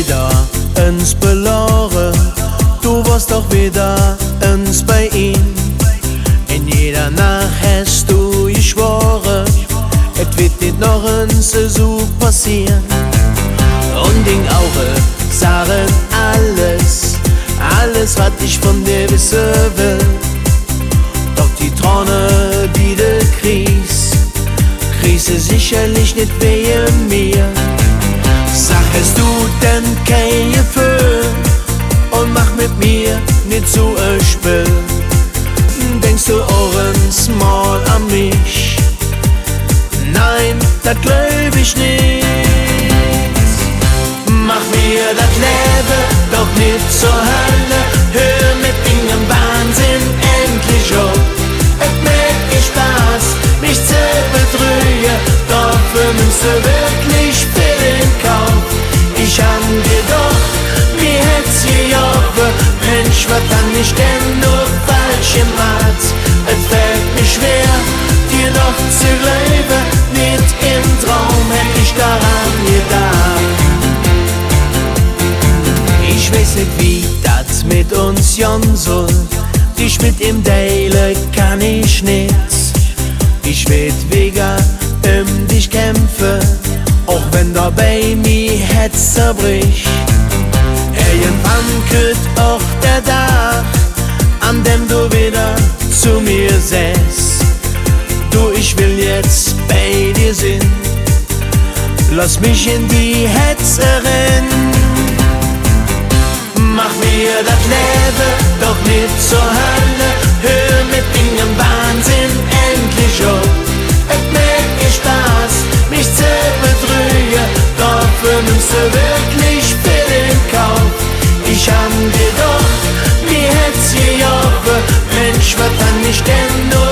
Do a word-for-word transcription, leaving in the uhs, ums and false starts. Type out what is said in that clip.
Widder ens belore, do wors doch widder ens bei im. En jeder Naach häs do geschwore, et weed nit noch ens esu passeere. Un ding Auge sage alles, alles, wat ich vun dir wesse well. Doch die Trone, die de kriegs, kriegs de secherlich nit wäge mir. Sag, häs do dann kei Geföhl un maach met mir nit su e Spill? Denks do och ens mol an mich? Nein, dat gläuv ich nit. Maach mir dat Levve doch nit zor Hölle, hör met dingem Wahnsinn endlich op. Et mäht kei Spass, mich ze bedrüge, doför nimms de wirklich vill en Kauf. Ich han dir doch mi Hätz gegovve, Minsch, wat han ich dann nor falsch gemaht? Et fällt mir schwer, dir noch ze gläuve, nit em Draum hätt ich doran gedaach. Ich weiß nit, wie dat met uns gonn soll, dich met im deile kann ich nit. Ich weed wigger öm dich kämpfe, och wenn dobei mi Hätz zerbrich. Irgendwann kütt och der Dag, an däm do widder zo mir sähs: Du, ich well jetz bei dir sin, loss mich en di Hätz eren. Maach mir dat Levve doch nit zor Hölle, hör met dingem Wahnsinn endlich op. Et mäht kei Spass, mich ze bedrüge, doför nimms de wirklich vill en Kauf. Ich han dir doch mi Hätz gegovve, Minsch, wat han ich dann nor